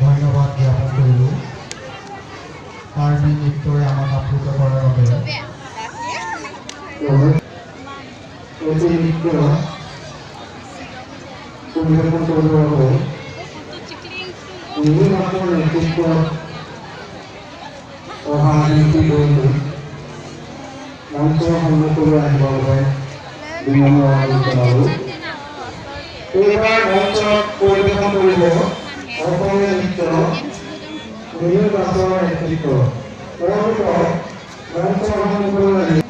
ধন্যবাদ জ্ঞাপন কৰিলোঁ কাৰ্বি নৃত্যৰে আমাক আপ্লুত কৰাৰ বাবে। এটি নৃত্য পৰিৱেশন কৰিবৰ বাবে নীলু দাসৰ নেতৃত্বত অহা শিল্পী দলটো মঞ্চৰ সন্মুখলৈ আহিবৰ বাবে বিনম্ৰ অনুৰোধ জনালোঁ। এইবাৰ মঞ্চত পৰিৱেশন কৰিব অসমীয়া নৃত্য, নীলু দাসৰ নেতৃত্বত। তেওঁলোকক মঞ্চৰ সন্মুখলৈ আহি